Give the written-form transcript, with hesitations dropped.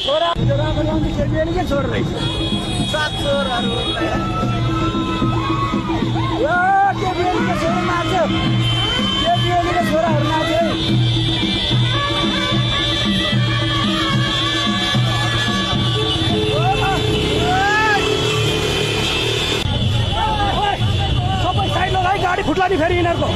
छोरा छोड़ रही 7 चोरहरू छोराहरू नाच्यो सबै साइड लगाइ गाडी फुट्ला नि फेरि यिनीहरूको